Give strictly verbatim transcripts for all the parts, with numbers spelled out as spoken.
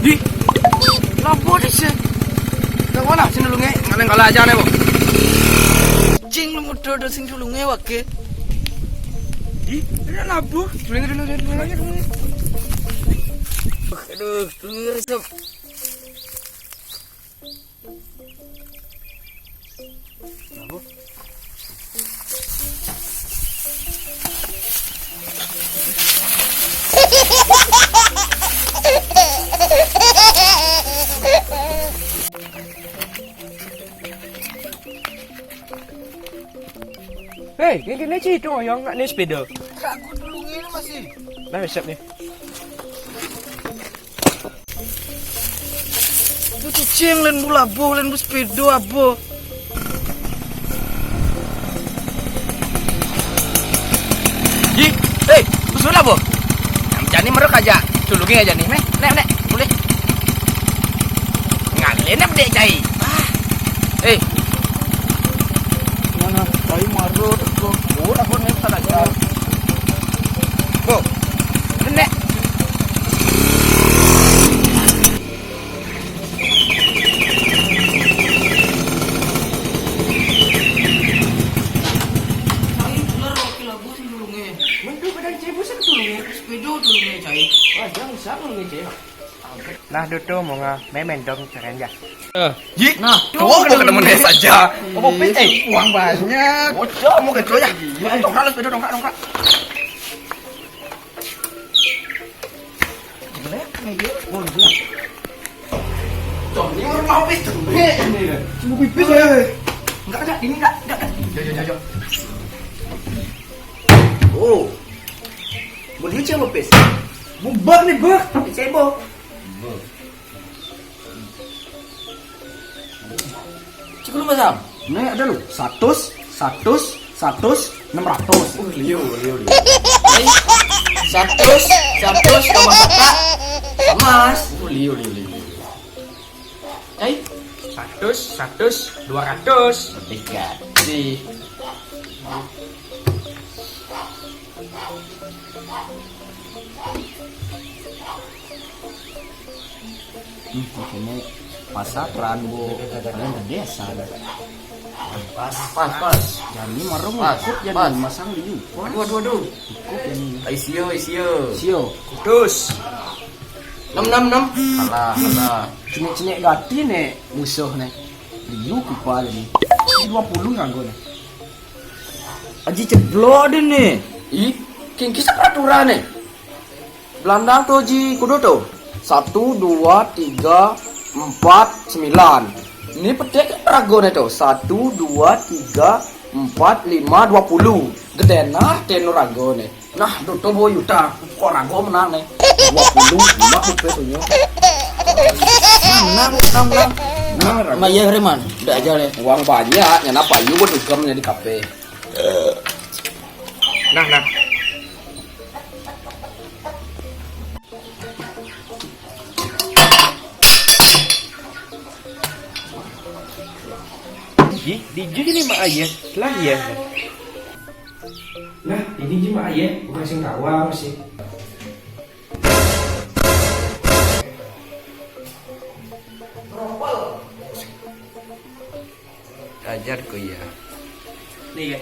Di, lapo di sih? Kau mana sini lu nge? Ngaleng kala aja nih, Bo. Cing lu mudo do sing dulu nge wake. Di, ini lapo. Dulu, dulu, dulu, dulu, dulu. Aduh, dulu, dulu. Hei, kene-kene ci itu yang nggak nih sepeda. Kak, aku tulungin masih. Nah, siap nih. Itu cicing len bu labuh, len bu sepedo abuh. Ji, hei, bu sudah bu. Yang jani meruk aja, tulungin aja nih, meh, nek, nek, boleh. Ngalih nek dek cai. Ah, eh, mana cai marut, bu, bu, aku nih salah jalan. Bu, nek. Cai ular wakil lagu sing tulunge. Mentu badan cebu sing tulunge. Sepeda tulunge, cai. Wah, jangan usah tulunge, cai. Nah, dutu mau nge memendong kerenja. Eh, Ji, nah, tuh ketemu nih saja. Apa pit? Eh, uang banyak. Bocor mau gitu ya. Dongkrak lu sepeda, dongkrak, dongkrak. Jelek nih dia. Oh, iya. Tuh, ini rumah pit tuh. Ini, ini. Sungguh pipis ya. Enggak, enggak, ini enggak, enggak. Yo, yo, yo, yo. Oh. Mau dia cewek pis. Bubak nih, bak. Cebok. Cik lu masam. Nih ada lu. Satus, satus, satus, enam ratus. Uh, liu, liu, liu. Hai. Satus, satus tambah satu. Mas. Uh, liu, liu, liu. Hai. Satus, satus, dua ratus. Lebih ganti. Hmm, ini pasatran, Bu. Kalian ke desa, ada. Pas, pas, pas. Jadi marung pas, ikut jadi pas. Masang di yupa. Aduh, aduh, aduh. Ikut jadi. Ai sio, ai sio. Sio. Putus. Enam, enam, enam. Alah, alah. Cenik-cenik gati nih musuh nih. Liu kupa jadi. Dua puluh rago nih. Aji ceblok deh nih. Ih, king kisah peraturan nih. Belandang tuh, Ji, kudu tuh. Satu, dua, tiga, empat, sembilan. Ini petik rago nih tuh. Satu, dua, tiga, empat, lima, dua puluh. Gede nah tenu rago nih. Nah, dutu dua juta. Kok rago menang nih? Dua puluh, lima rupiah tuh. Menang, menang, menang. Nah, rago. Mak iya, Riman. Udah aja nih. Uang banyak, nyana payu buat dugem jadi kafe. Nah, nah. Di, di jus ini mak ayah, lah ya. Nah, ini ji mak ayah, bukan sing kawang sih. Ajar ku ya. Nih ya.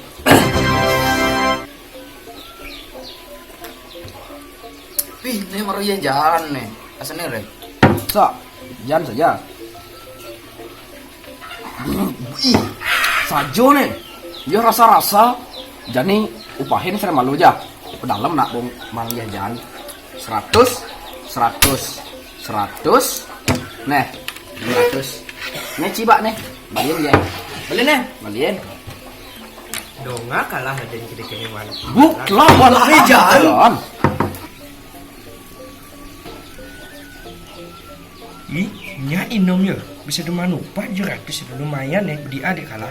Pih, ini baru ya jalan nih. Aslinya, Rek. Sa, jalan saja. Ih, sajo nih. Ya rasa-rasa. Jani upahin sering malu aja. Pedalem nak bong mang ya jalan. Seratus, seratus, seratus, Nah, dua ratus. Nih, cibak nih. Baliin ya. Baliin ya. Baliin. Donga kalah aja kita kiriman. Buk, lo malah jalan. Ih, nya inom ya. Bisa dua ratus, lumayan ya. Dia dek kalah.